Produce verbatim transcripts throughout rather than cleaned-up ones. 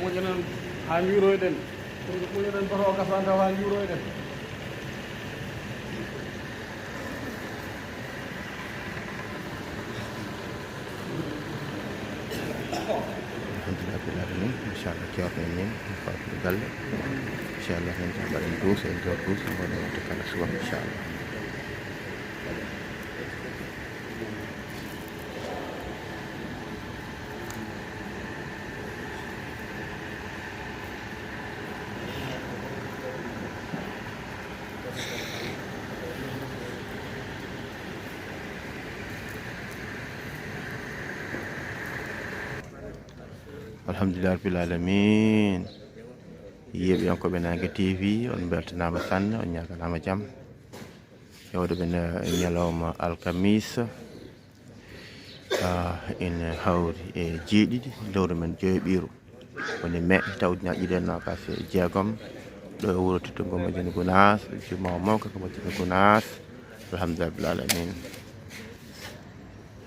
Muñanan haa njuuroyɗen. Muñanan bato o gasanta haa njuuroyɗen. Alhamdulillah rabbil alamin. Machallah, ceerno en min faatude galle. Machallah, en tan mbaɗen duus, en jor duus, en mbaɗen wonde kala suwa, machallah. Alhamdulillah rabbil alamin. Yeeɓiyankoɓe Nangue T V, on beltanaama sanne, on ñaaganaama jam. Hewde ɓe ne ñalawma alkamisa, ah, ene hawri e jeeɗiɗi lewru men joyɓiiru. Woni mai, taw ujunaaji ɗiɗi e noogaas e jeegom, ɗo e wuro teddungo Madina Gunaas, juma mawka ko Madina Gunaas. Alhamdulillah rabbil alamin.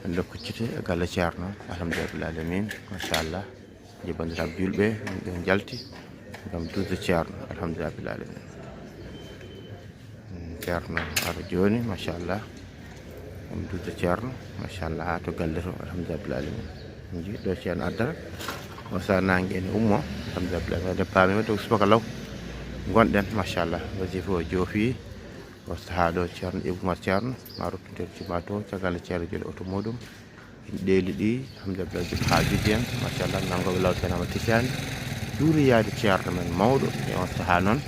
En ɗo kuccite e galle ceerno, alhamdulillah rabbil alamin, machallah. Nde banndiraaɓe juulɓe, min ɗo njalti ngam duusde ceerno, alhamdulillah rabbil alamin. Mm, ceerno ara jooni, machallah. Ngam duusde ceerno, machallah, haa to galle to, alhamdulillah rabbil alamin. Min nji ɗo ceerno addata, o saha naange ene ummo, alhamdulillah rabbil alamin. Nde paami wadde ko subaka law ngonɗen, machallah. Wasifa o joofi, o saha ɗo ceerno Ibou Oumar Ceerno, ma ruttude juma to, caggal nde ceerno joli oto muɗum. En ɗeeli ɗi, alhamdulillah, haa jojji en, machallah, nanngooɓe law ceerno Amadou Tidiane, juuri yaade ceerno men mawɗo e on sahaa noon,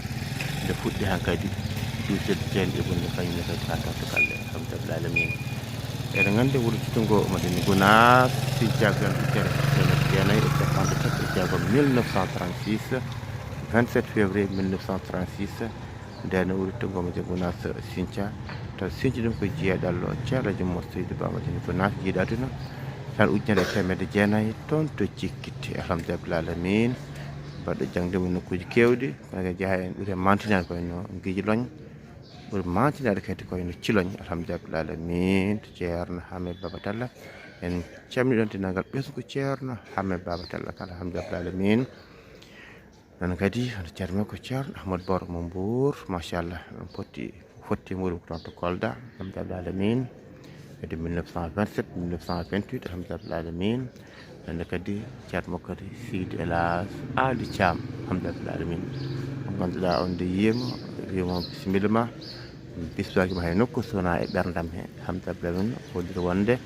nde fuɗɗi hankadi, duusirde ceerno Ibou nde fañi kadi haa tawto galle, alhamdulillah alamin. Eɗen nganndi wuro teddungo Madina Gunaas, Sinthiou ko heen ujunere e teemedde jeenayi e capanɗe tati e jeegom, mille neuf cent trente-six, vingt-sept février mille neuf cent trente-six, Ndeen o wuro teddungo Madina Gunaas Sinthiou, taw Sinthiou ɗum ko Jeeɗallo, Ceerno Alhaji Moussa Seydou Ba Madina Gunaas, jiiɗo aduna, tan ujunere e teemedde jeenayi, toon to Cikkitte, alhamdulillah rabbil alamin. Mbaɗɗo jaŋde mum nokkuuji keewɗi, kono kadi jeyaa en ɓuri e maantinaade ko wayno Ngiijiloñ, ɓuri maantinaade kadi ko wayno Ciloñ, alhamdulillah rabbil alamin. To Ceerno Hamed Baba Talla, en calminii ɗoon denndaangal ɓesngu Ceerno Hamed Baba Talla kala, alhamdulillah rabbil alamin. Noon kadi, hono ceerno makko Ceerno Ahmad Boro mo Mbour, machallah, on potti, fotti muɗum ko toon to Kolda, alhamdulillah alamin. Kadi mille neuf cent vingt-sept, mille neuf cent vingt-huit, alhamdulillah alamin. Noon kadi, ceerno makko kadi Seydi El Hadj Ali Thiam, alhamdulillah alamin. Mo ngannduɗaa on nde yiimo, wiimo bisimilla ma, bismillaahi ma hay nokku so wonaa e ɓerndam he, alhamdulillah alamin. O holliri wonde,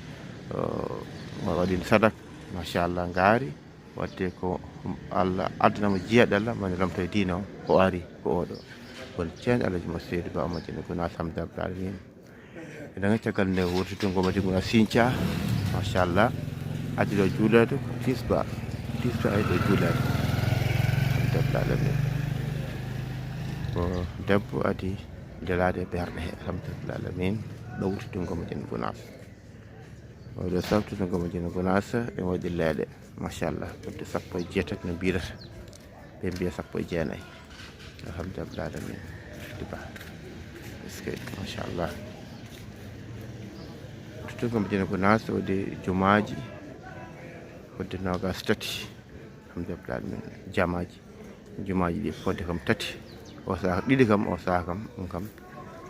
o, o waɗi sadak, machallah, ngaari. Waɗde ko Allah addana mo jeeɗallo, mani lomto e diine o, o ari ko oɗo. Woni ceerno Alhaji Moussa Seydou Ba Madina Gunaas, alhamdulillah rabbil alamin. Eɗen nganndi caggal nde wuro teddungo Madina Gunaas Sinthiou, machallah, addi ɗo juuleede ko tisbaar, tisbaar ari ɗo juuleede, alhamdulillah rabbil alamin. Ko debbo addi delaade e ɓerɗe he, alhamdulillah rabbil alamin, ɗo wuro teddungo Madina Gunaas. Oɗo saftu to Madina Gunaas, ɓe waɗi leeɗe, machallah, ɓurɗo sappo e jeetati no mbiyata, ɓe mbiya sappo e jeenayi. Alhamdulillah alamin. Diba. Est-ce que, machallah. Teddungo Madina Gunaas, waɗi jumaaji, fodde noogaas tati. Alhamdulillah alamin. Jamaaji, jumaaji ɗi fodde kam tati. O saha ɗiɗi kam, o saha kam, ɗum kam.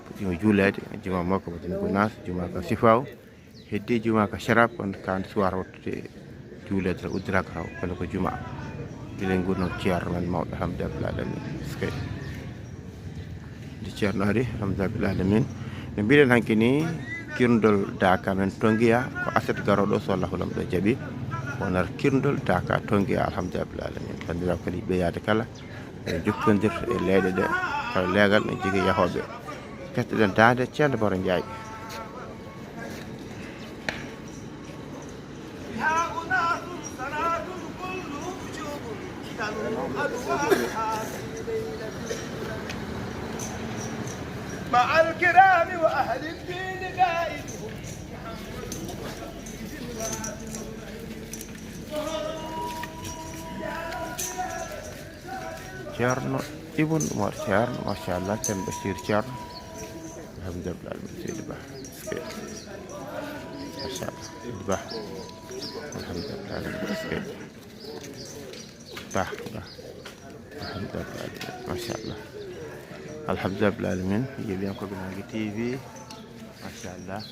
Fuɗɗiima juuleede, juma makko Madina Gunaas, juma ka Sifaaw. Heddi juma ka Sharab, on kan suwar wattude juuleede tan uddiraaka taw, kono ko juma. Gila ngurnoo ceerno men mawɗo, alhamdulillah alamin. Est-ce que nde ceerno ari, alhamdulillah alamin. No mbiɗen hanki ni, kirndol daaka men Tongiya, ko aset garooɗo, so Allahu Laamɗo jaɓi, wonata kirndol daaka Tongiya, alhamdulillah alamin. Banndiraaɓe kadi ɓe yaade kala, e jokkondir e leyɗe ɗe, kala leegal no jogii yahooɓe. Kettoɗen daande ceerno Baro Njaay. مع الكرام وأهل الدين قائدهم. Ceerno Ibn Umar Ceerno, machallah, Ceerno Basiir Ceerno. Alhamdulillah, Seydi Ba. Est-ce que, machallah, Seydi Ba. Alhamdulillah, est-ce que. Ba, ba. Alhamdulillah. Machallah. Alhamdulillah alamin. Yeɓiyankooɓe Naange T V. Machallah.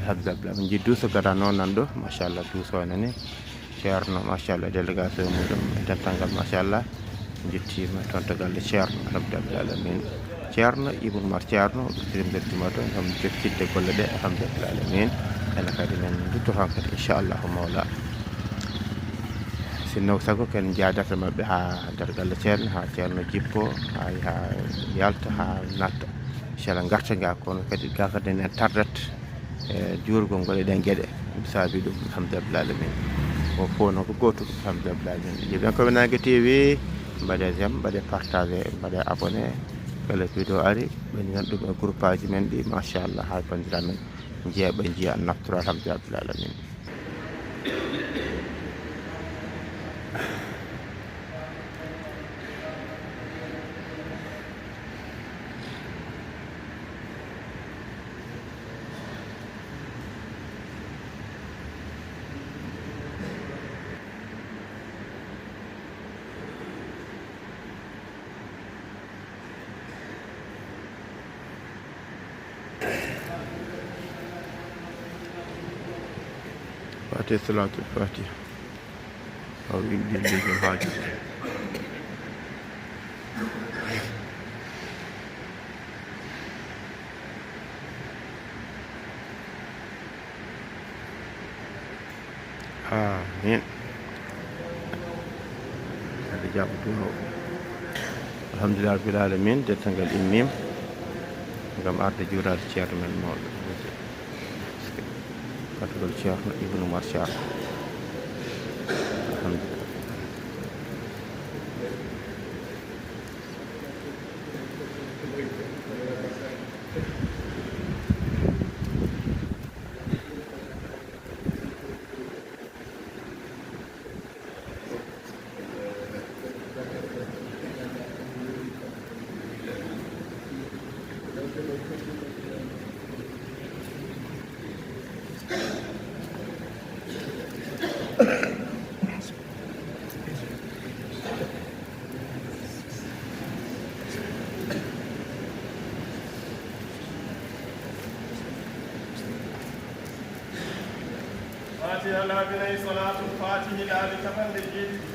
Alhamdulillah, min nji duuso gadano nan ɗo, machallah, duuso nani. Ceerno, machallah, délégation muɗum e dental ngal, machallah. Jettiima toon to galle Ceerno, alhamdulillah alamin. Ceerno Ibn Umar Ceerno, ɗo sirim nder juma to, ngam jokkitde golle ɗe, alhamdulillah alamin. Ene kadi men ndutto toon kadi, inchallahu mawla. Sinno sago ken njaadata maɓɓe haa nder galle Ceerno, haa Ceerno jippo, haa, haa yalta, haa natta. Inchallah, ngarta nga, kono kadi gagade nen tardat e juurgol ngol e ɗen geɗe. Ɗum saabi ɗum, alhamdulillah alamin. O fof noon ko gootum, alhamdulillah alamin. Yeɓiyankooɓe Naange T V, mbaɗe j'aime, mbaɗe partagé, mbaɗe abonné. Kala vidéo ari, ɓe nana ɗum e groupe aji men ɗi, machallah, haa banndiraaɓe men njiya, ɓe njiya, naftora, alhamdulillah alamin. Fatiha, salatul fatiha. Aw indi ɓe jom haaju. Amin. Hade jaɓo duwaw. Alhamdulillah rabbil alamin, dental ngal immiima ngam arde juuraade Ceerno men mawɗo. Katagol Ceerno Ibn Umar Ceerno. Alhamdulillah. Fatiha laabi nayi, salaatul fatihi laabi capanɗe jeeɗiɗi.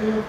Amin.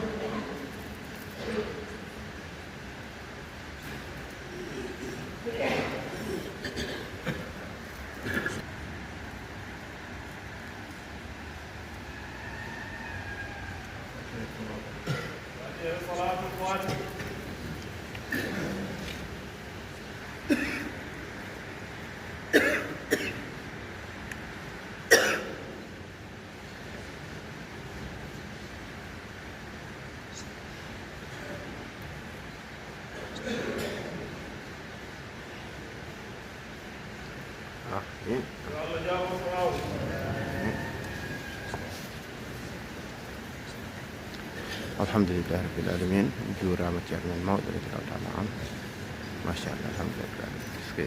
Alhamdulillahi rabbil alamin. Juuraama ceerno men mawɗo, radiyallahu taala anhu. Machallah, alhamdulillahi rabbil alamin. Parce que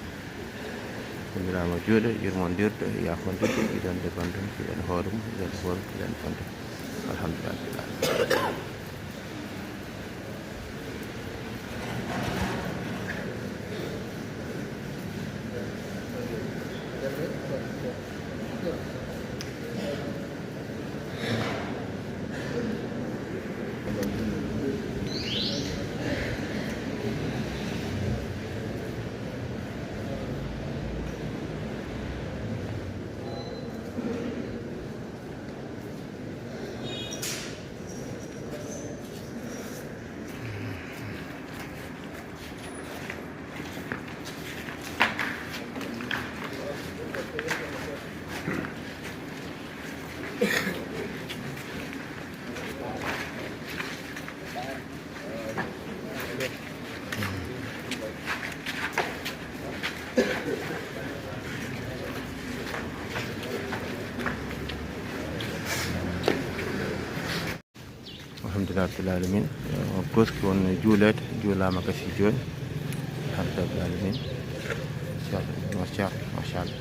holliraama juuɗe, yurmondirde, yaafondirde, yiɗande banndum, yiɗande hoore mum, yiɗande hoore mum, yiɗande banndum. Alhamdulillahi rabbil alamin. Alhamdulillahi rabbil alamin. Gooski won juuleede, juulaama gasi jooni. Alhamdulillahi rabbil alamin. Machallah, machallah, machallah.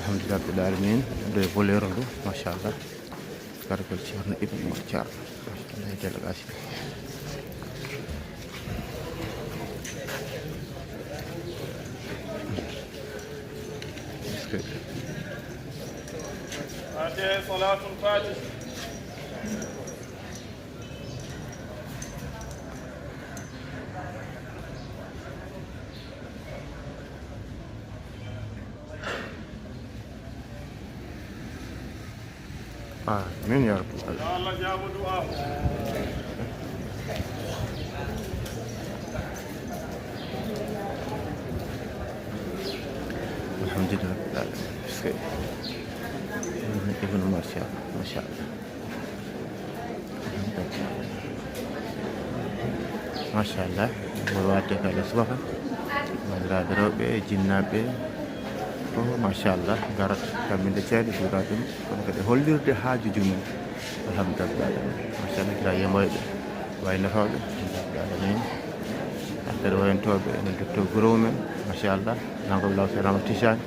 Alhamdulillahi rabbil alamin. Ɗo e voleur ndu, machallah. Gargol Ceerno Ibn Umar Thiar. Machallah, e délégation. Est-ce que Fatiha, Salatul Fatiha. Amin ya rabbal alamin. Yo Allah jaabo du'a o. Alhamdulillahi rabbil alamin. Parce que Ibn Umar Thiam, machallah. Machallah, mboɗo waɗde kala subaka, banndiraaɓe rewɓe, jinnaaɓe, fof machallah, ngarata kamminde ceeɗe, juuraa ɗum, kono kadi hollirde haajuuji mum. Alhamdulillah, machallah, gila yemoyɓe, waynotooɓe, alhamdulillah, affaire wayantooɓe, enen docteur Guro men, machallah, nangam law Seeɗa Amadou Tijani.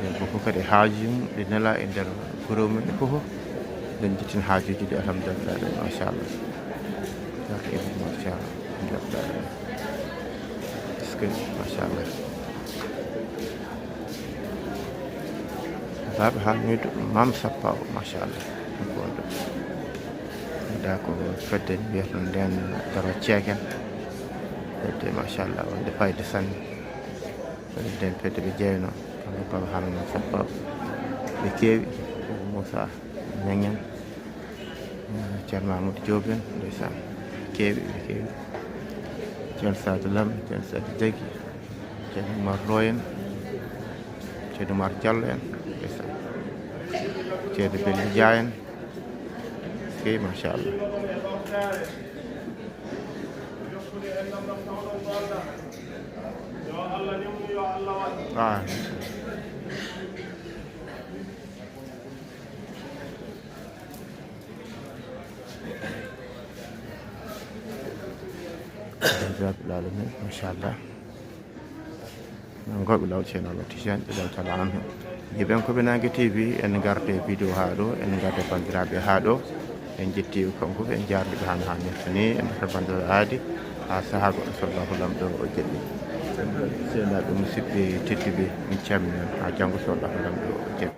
E ko fof kadi haajuuji mum ɗi nela e nder gure mum ɗi fof, nden jettin haajuuji ɗi, alhamdulillah, machallah. Barke e machallah, alhamdulillah. Est-ce que machallah. Baaɓe haalnoyde Maam Sappa o, machallah. Ɗum ko wonde. Nda ko fedde mbiyata nden daro ceeken. Fedde machallah, wonde fayde sanne. Fedde nden fedde ɓe jeyno. Kamɓe baba haalno sappo ɓe keewi. Moussa Ñaŋ en, Ceerno Mamadou Diop en, ndeysaan. Ɓe keewi, ɓe keewi. Ceerno Sadio Lam, Ceerno Sadio Diagui, Ceerno Oumar Lo en, Ceerno Oumar Diallo en, ndeysaan. Ceerno Bello Dia en. Keewi, machallah. Yo Allah newnu Ah. Rabbil alamin, machallah. Min goɓe law ceeno Allah tijani ɗo taala anhu. Jiben ko ɓe nangue T V, en garde vidéo ha ɗo, en garde bandiraɓe ha ɗo. En jetti kanko, en jarni ɓe hano hannirta ni, en garde bandiraɓe aadi ha saaha goɗɗo, so Allahu lamɗo o jaɓi. Seeɗaɓe musidɓe tedduɓe, min calmini on ha janngo, so Allahu lamɗo o jaɓi.